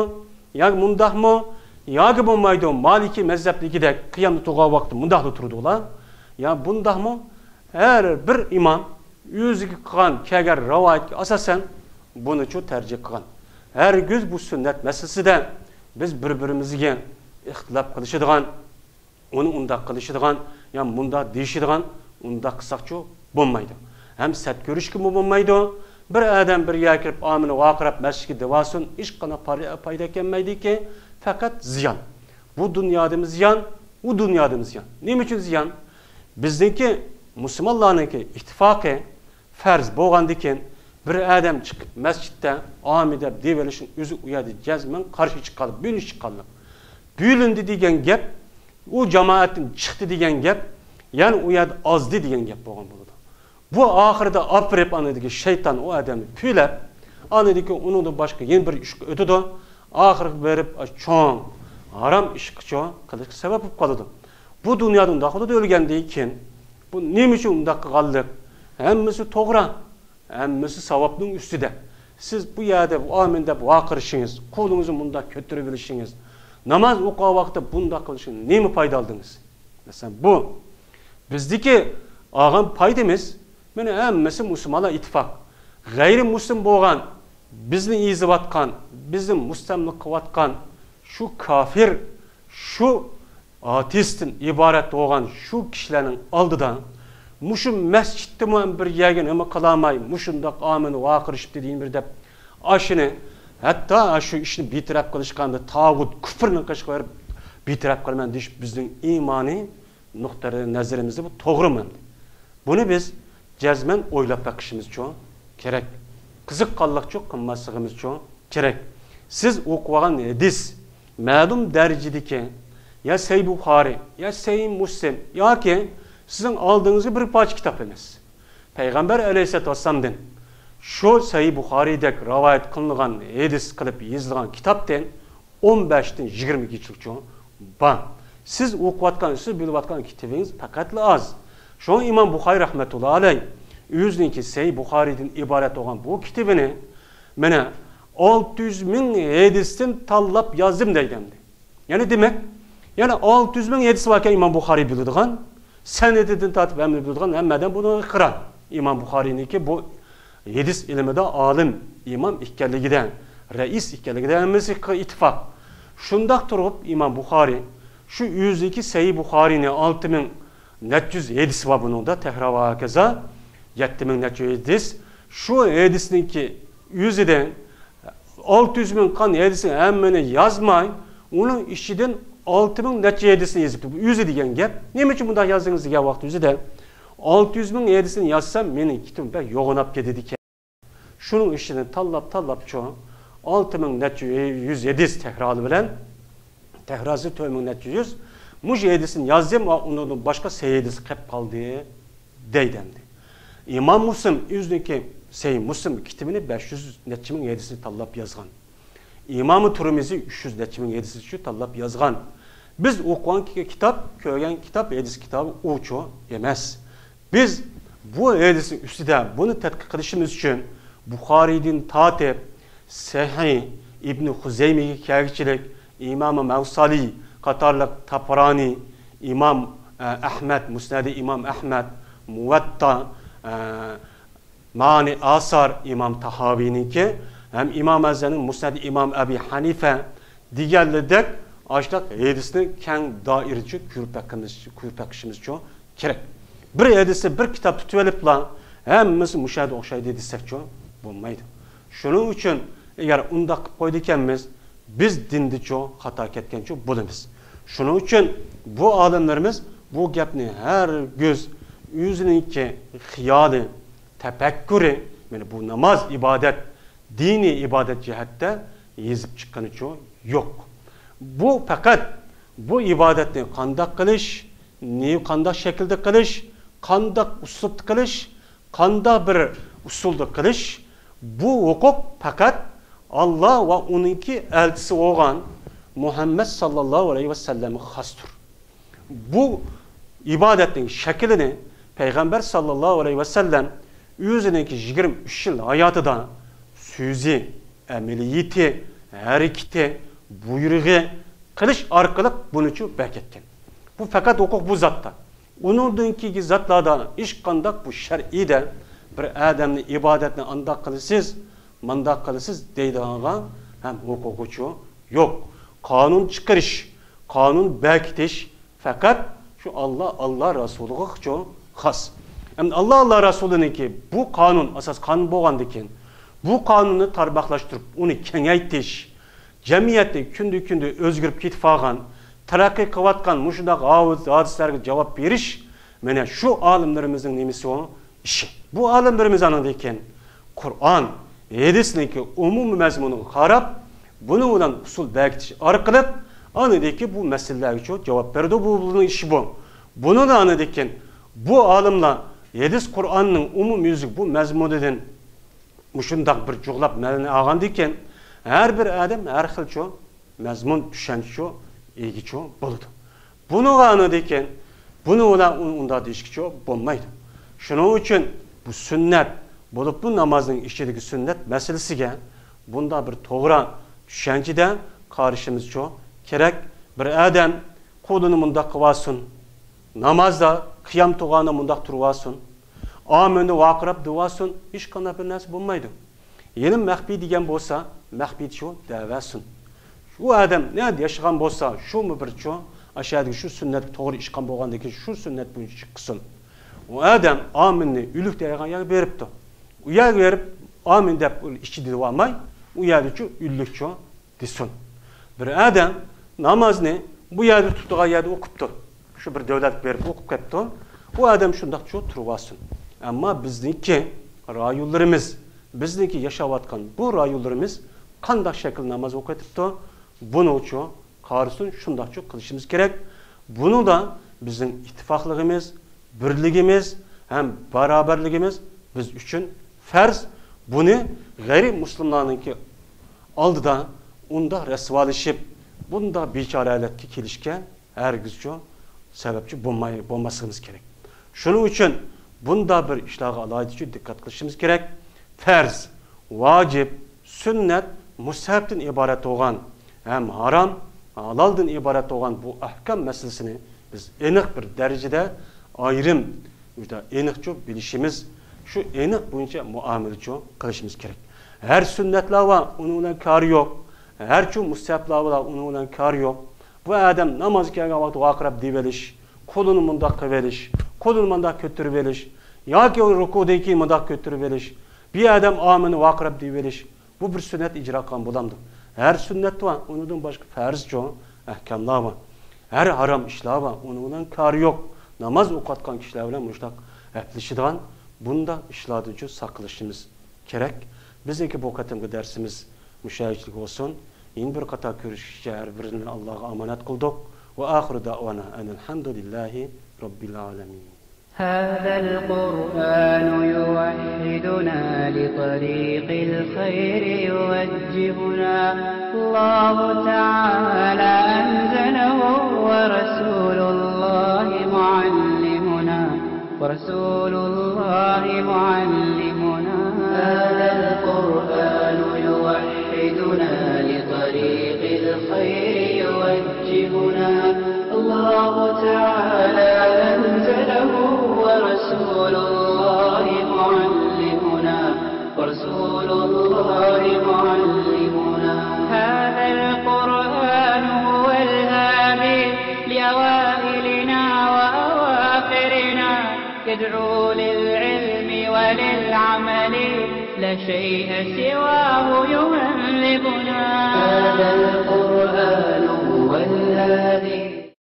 ياكى مۇنداقمۇ، ياكى بولمايدۇ، مالىكىي مەزھەپتىكىدەك قىيامدا تۇرغان ۋاقىتتا مۇنداقلا تۇرىدۇ ئۇلار. يا بۇنداقمۇ، ھەر بىر ئىمام ئۆزىگە قىلغان، كەلگەن رىۋايەتكە ئاساسەن بۇنىچۇ تەرجىھ قىلغان. ھەرگىز بۇ سۈننەت مەسىلىسىدە بىز بىر-بىرىمىزگە ئىختىلاپ قىلىشىدىغان، ئۇنى ئۇنداق قىلىشىدىغان، يا مۇنداق دېيىشىدىغان، ئۇنداق قىلساقچۇ بولمايدۇ. ھەم سەت كۆرۈشكىمۇ بولمايدۇ. بىر ئادەم بىر يەرگە كىرىپ، ئامىنى ۋارقىراپ، مەسچىتكە دېۋالسۇن، ھېچقانداق پاي-، پايدا كەلمەيدىكى، پەقەت زىيان. بۇ دۇنيادىمۇ زىيان، ئۇ دۇنيادىمۇ زىيان. نېمە ئۈچۈن زىيان؟ بىزنىڭكى، مۇسۇلمانلارنىڭكى ئىتتىپاقى، پەرز بولغاندىكىن، بىر ئادەم چىقىپ مەسچىتتە ئامىن دەپ دېيىۋېلىشنىڭ ئۆزى ئۇ يەردە جەزمەن قارشى چىققانلىق، بۆلۈنۈش چىققانلىق. بۆلۈندى دېگەن گەپ، ئۇ جامائەتتىن چىقتى دېگەن گەپ، يەنى ئۇ يەردە ئازدى دېگەن گەپ بولغان بولىدۇ. بۇ ئاخىرىدا ئاپىرىپ ئانىدىكى شەيتان ئۇ ئادەمنى پۈۋلەپ، ئانىدىكى ئۇنىڭدىن باشقا يەنە بىر ئىشقا ئۆتىدۇ. ئاخىرىغا بېرىپ، چوڭ ھارام ئىشقىچۇ قىلىشقا سەۋەب بولۇپ قالىدۇ. بۇ دۇنيادا ئۇنداق بولىدۇ، ئۆلگەندىن كېيىن. بۇ نېمە ئۈچۈن ئۇنداق قىلغانلىق؟ ھەممىسى توغرا، ھەممىسى ساۋابنىڭ ئۈستىدە. سىز بۇ يەردە ئامىن دەپ ۋارقىرىشىڭىز، قولىڭىزنى مۇنداق كۆتۈرۈۋېلىشىڭىز، ناماز ئوقۇغان ۋاقىتتا بۇنداق قىلىشىڭىز نېمە پايدا ئالدىڭىز؟ مەسىلەن، بۇ بىزدىكى ئالغان پايدىمىز، مانا ھەممىسى مۇسۇلمانلار ئىتتىپاق. غەيرىي مۇسۇلمان بولغان، بىزنى ئېزىۋاتقان، بىزنى مۇستەملىكە قىلىۋاتقان شۇ كافىر، شۇ ئاتېئىستتىن ئىبارەت بولغان شۇ كىشىلەرنىڭ ئالدىدا مۇشۇ مەسچىتتىمۇ بىر يەرگە نېمە قىلالماي، مۇشۇنداق ئامىن ۋارقىرىشىپتۇ دېگەن بىر دەپ، ئاشۇنى، ھەتتا شۇ ئىشنى بىتەرەپ قىلىشقاندا تاغۇت كۇفرنىڭ قېشىغا بېرىپ بىتەرەپ قىلىمەن دېيىش بىزنىڭ ئىمانىي نۇقتىئى نەزىرىمىزدە بۇ توغرىمۇ؟ بۇنى بىز جەزمەن ئويلاپ بېقىشىمىزچۇ كېرەك. قىزىققانلىقچۇ قىلماسلىقىمىزچۇ كېرەك. سىز ئوقۇۋالغان ھەدىس مەلۇم دەرىجىدىكى يا سەھىھ بۇخارى، يا سەھىھ مۇسلىم ياكى سىزنىڭ ئالدىڭىزغا بىر پارچە كىتاب ئەمەس. پەيغەمبەر ئەلەيھىسسالاتۇ ۋەسسالامدىن شۇ سەھىھ بۇخارىدەك رىۋايەت قىلىنغان ھەدىس قىلىپ يېزىلغان كىتابتىن ئون بەشتىن يىگىرمە كىچىكچۇ بار. سىز ئوقۇۋاتقان، سىز بىلىۋاتقان كىتابىڭىز پەقەتلا ئاز. شۇڭا ئىمام بۇخارىي رەھمەتۇللا ئەلەيھ ئۆزىنىڭكى سەھىھ بۇخارىيدىن ئىبارەت بولغان بۇ كىتابىنى مانا ئالتە يۈز مىڭ ھەدىستىن تاللاپ يازدىم دەيدۇ ئەمدى. يەنى دېمەك، يەنى ئالتە يۈز مىڭ ھەدىس باركەن ئىمام بۇخارىي بىلىدىغان، سەنىدىدىن تارتىپ ھەممىنى بىلىدىغان، ھەممە ئادەم بۇنىڭغا ئىقرار. ئىمام بۇخارىينىڭكى بۇ ھەدىس ئىلمىدا ئالىم، ئىمام ئىكەنلىكىدە، رەئىس ئىكەنلىكىدە ھەممىسى ئىتتىپاق. شۇنداق تۇرۇپ ئىمام بۇخارىي شۇ ئۆزىنىڭكى سەھىھ بۇخارىينى ئالتە مىڭ نەچچە يۈز ھەدىسى بار بۇنىڭدا، تەھرا ۋە ھاكازا يەتتە مىڭ نەچچە يۈز ھەدىس. شۇ ھەدىسنىڭكى ئۆزىدىن ئالتە يۈز مىڭ قان ھەدىسنى ھەممىنى يازماي، ئۇنىڭ ئىچىدىن ئالتە مىڭ نەچچە ھەدىسنى يېزىپتۇ. بۇ ئۆزى دېگەن گەپ. نېمە ئۈچۈن بۇنداق يازدىڭىز دېگەن ۋاقىت ئۆزىدە، ئالتە يۈز مىڭ ھەدىسنى يازسام، مېنىڭ كىتابىم بەك يوغىناپ كېتىدىكەن. شۇنىڭ ئىچىدىن تاللاپ، تاللاپچۇ، ئالتە مىڭ نەچچە يۈز ھەدىس تەھرارى بىلەن، تەھراسى تۆت مىڭ نەچچە يۈز، مۇشۇ ھەدىسنى يازدىم ۋە ئۇنىڭدىن باشقا سەھىھ ھەدىس قېلىپ قالدى، دەيدۇ ئەمدى. ئىمام مۇسلىم ئۆزىنىڭكى سەھىھ مۇسلىم كىتابىنى بەش يۈز نەچچە مىڭ ھەدىسنى تاللاپ يازغان. ئىمامى تۇرمىزى ئۈچ يۈز نەچچە مىڭ ھەدىسنى شۇ تاللاپ يازغان. بىز ئوقۇغان كى-، كىتاب، كۆرگەن كىتاب، ھەدىس كىتابى ئۇچۇ ئەمەس. بىز بۇ ھەدىسنىڭ ئۈستىدە بۇنى تەتقىق قىلىشىمىز ئۈچۈن بۇخارىيدىن تارتىپ سەھىھ ئىبنى خۇزەيمىگە كەلگۈچىلىك، ئىمامى مەۋسالى قاتارلىق، تابرانى، ئىمام، ئە، ئەھمەد، مۇسنەدى ئىمام ئەھمەد، مۇۋەتتا، ئە، مائانى ئاسار ئىمام تاھاۋىنىڭكى ھەم ئىمام ئەزەمنىڭ مۇسنەدى ئىمام ئەبى ھەنىفە دېگەنلىدەك ئاشۇنداق ھەدىسنى كەڭ دائىرىچە كۆرۈپ بېقىمىز-، كۆرۈپ بېقىشىمىزچۇ كېرەك. بىر ھەدىسنى بىر كىتاب تۇتۇۋېلىپلا ھەممىسى مۇشۇ يەردە ئوخشايدۇ دېسەكچۇ بولمايدۇ. شۇنىڭ ئۈچۈن ئەگەر ئۇنداق قىلىپ قويىدىكەنمىز، بىز دىندىچۇ خاتا كەتكەنچۇ بولىمىز. شۇنىڭ ئۈچۈن بۇ ئالىملىرىمىز بۇ گەپنى ھەرگىز ئۆزىنىڭكى خىيالى، تەپەككۇرى، مانا بۇ ناماز، ئىبادەت، دىنىي ئىبادەت جەھەتتە يېزىپ چىققىنىچۇ يوق. بۇ پەقەت بۇ ئىبادەتنى قانداق قىلىش، نېمە، قانداق شەكىلدە قىلىش، قانداق ئۇسلۇبتا قىلىش، قانداق بىر ئۇسۇلدا قىلىش، بۇ ھوقۇق پەقەت ئاللا ۋە ئۇنىڭكى ئەلچىسى بولغان مۇھەممەد ساللاللاھۇ ئەلەيھى ۋەسەللەمگە خاستۇر. بۇ ئىبادەتنىڭ شەكلىنى پەيغەمبەر ساللاللاھۇ ئەلەيھى ۋەسەللەم ئۆزىنىڭكى يىگىرمە ئۈچ يىل ھاياتىدا سۆزى، ئەمەلىيىتى، ھەرىكىتى، بۇيرۇقى قىلىش ئارقىلىق بۇنىچۇ بەركەتكەن. بۇ پەقەت ھوقۇق بۇ زاتتا. ئۇنىڭدىن كېيىنكى زاتلاردا ھېچقانداق بۇ شەرئىيدە بىر ئادەمنى ئىبادەتنى ئانداق قىلىسىز، مانداق قىلىسىز دەيدىغانغا ھەم ھوقۇقىچۇ يوق. قانۇن چىقىرىش، قانۇن بەكىتىش، پەقەت شۇ ئاللا، ئاللا رەسۇلىغىچۇ خاس. ئەمدى ئاللا، ئاللا رەسۇلىنىڭكى بۇ قانۇن ئاساس قانۇن بولغاندىكىن، بۇ قانۇننى تارماقلاشتۇرۇپ، ئۇنى كېڭەيتىش، جەمئىيەتنى كۈندە-كۈندە ئۆزگىرىپ كېتىۋالغان، تەرەققىي قىلىۋاتقان مۇشۇنداق ھادىسىلەرگە جاۋاب بېرىش، مانا شۇ ئالىملىرىمىزنىڭ نېمىسى ئۇ؟ ئىشى. بۇ ئالىملىرىمىز ئاندىن كېيىن قۇرئان، ھەدىسنىڭكى ئومۇمىي مەزمۇنىغا قاراپ، بۇنىڭ بىلەن ئۇسۇل بەكىتىش ئارقىلىق ئاندىن كېيىن بۇ مەسىلىلەرگىچۇ جاۋاب بەردى. بۇ بۇنىڭ ئىشى بۇ. بۇنىڭدا ئاندىن كېيىن بۇ ئالىملار ھەدىس قۇرئاننىڭ ئومۇميۈزلۈك بۇ مەزمۇنىدىن مۇشۇنداق بىر جۇغلاپ مەنىنى ئالغاندىكىن، ھەر بىر ئادەم ھەر خىلچۇ مەزمۇن، چۈشەنچىچۇ ئىگىچۇ بولىدۇ. بۇنىڭغا ئاندىكىن، بۇنى ئۇلار ئۇ-، ئۇنداق دېيىشكىچۇ بولمايدۇ. شۇنىڭ ئۈچۈن بۇ سۈننەت بولۇپمۇ نامازنىڭ ئىچىدىكى سۈننەت مەسىلىسىگە بۇنداق بىر توغرا چۈشەنچىدە قارىشىمىزچۇ كېرەك. بىر ئادەم قولىنى مۇنداق قىلىۋالسۇن، نامازدا قىيام تۇرغاندا مۇنداق تۇرۇۋالسۇن، ئامىننى ۋارقىراپ دەۋالسۇن، ھېچقانداق بىر نەرسە بولمايدۇ. يەنە مەخپىي دېگەن بولسا، مەخپىيچۇ دەۋەرسۇن. ئۇ ئادەم نەدە ياشىغان بولسا، شۇمۇ بىرچۇ، ئاشۇ يەردىكى شۇ سۈننەتكە توغرا ئىشقان بولغاندىكىن، شۇ سۈننەت بويىچە چىققىسۇن. ئۇ ئادەم ئامىننى ئۆلۈك دەيدىغان يەرگە بېرىپتۇ. ئۇ يەرگە بېرىپ، ئامىن دەپ ئۇنى ئىچىدە دېۋالماي، ئۇ يەردىچۇ ئۆلۈكچۇ دېسۇن. بىر ئادەم نامازنى بۇ يەردە تۇتىدىغان يەردە ئوقۇپتۇ. شۇ بىر دۆلەتكە بېرىپ ئوقۇپ كەپتۇ. ئۇ ئادەم شۇنداقچۇ تۇرۇۋالسۇن. ئەمما بىزنىڭكى رايونلىرىمىز، بىزنىڭكى ياشاۋاتقان بۇ رايونلىرىمىز قانداق شەكىل ناماز ئوقۇۋېتىپتۇ، بۇنىڭچۇ قارىسۇن، شۇنداقچۇ قىلىشىمىز كېرەك. بۇنىڭدا بىزنىڭ ئىتتىپاقلىقىمىز، بىرلىكىمىز ھەم باراۋەرلىكىمىز بىز ئۈچۈن پەرز. بۇنى غەيرىي مۇسلىملارنىڭكى ئالدىدا ئۇنداق رەسۋالىشىپ، بۇنداق بىچارە ھالەتكە كېلىشكە ھەرگىزچۇ سەۋەبچى بولماي، بولماسلىقىمىز كېرەك. شۇنىڭ ئۈچۈن بۇنداق بىر ئىشلارغا ئالاھىدىچۇ دىققەت قىلىشىمىز كېرەك. پەرز، ۋاجىپ، سۈننەت، مۇستەھەبتىن ئىبارەت بولغان ھەم ھارام، ھالالدىن ئىبارەت بولغان بۇ ئەھكام مەسىلىسىنى بىز ئېنىق بىر دەرىجىدە ئايرىم، جۈدە ئېنىقچۇ بىلىشىمىز، شۇ ئېنىق بويىچە مۇئامىلىچۇ قىلىشىمىز كېرەك. ھەر سۈننەتلەر بار، ئۇنىڭ بىلەن كارى يوق. ھەرچۇ مۇستەھەبلەر بار، ئۇنىڭ بىلەن كارى يوق. بۇ ئادەم نامازغا كەلگەن ۋاقىتتا ۋارقىراپ دېيىۋېلىش، قولىنى مۇنداق قىلىۋېلىش، قولىنى مۇنداق كۆتۈرۈۋېلىش ياكى رۇكۇدىن كېيىن مۇنداق كۆتۈرۈۋېلىش، بىر ئادەم ئامىننى ۋارقىراپ دېيىۋېلىش، بۇ بىر سۈننەت ئىجرا قىلغان بولامدۇ؟ ھەر سۈننەت بار، ئۇنىڭدىن باشقا پەرزچۇ ئەھكاملار بار. ھەر ھارام ئىشلار بار، ئۇنىڭ بىلەن كارى يوق. ناماز ئوقۇۋاتقان كىشىلەر بىلەن مۇشۇنداق ھەپىلىشىدىغان، بۇنداق ئىشلاردىنچۇ ساقلىنىشىمىز كېرەك. بىزنىڭكى بۇ قېتىمقى دەرسىمىز مۇشۇ يەرچىلىك بولسۇن. يەنە بىر قېتىم كۆرۈشكىچە ھەر بىرىنى ئاللاغا ئامانەت قىلدۇق. ۋە ئاخىرۇ دەئۋانا ئەنىل ھەمدۇلىللاھى رەببىل ئالەمىن. هذا القرآن يوحدنا لطريق الخير يوجهنا. الله تعالى أنزله ورسول الله معلمنا. ورسول الله معلمنا. هذا القرآن يوحدنا لطريق الخير يوجهنا. الله تعالى أنزله ورسول الله معلمنا. ورسول الله معلمنا. هذا القرآن هو الهادي لأوائلنا وأواخرنا. يدعو للعلم وللعمل، لا شيء سواه يهذبنا. هذا القرآن هو الهادي.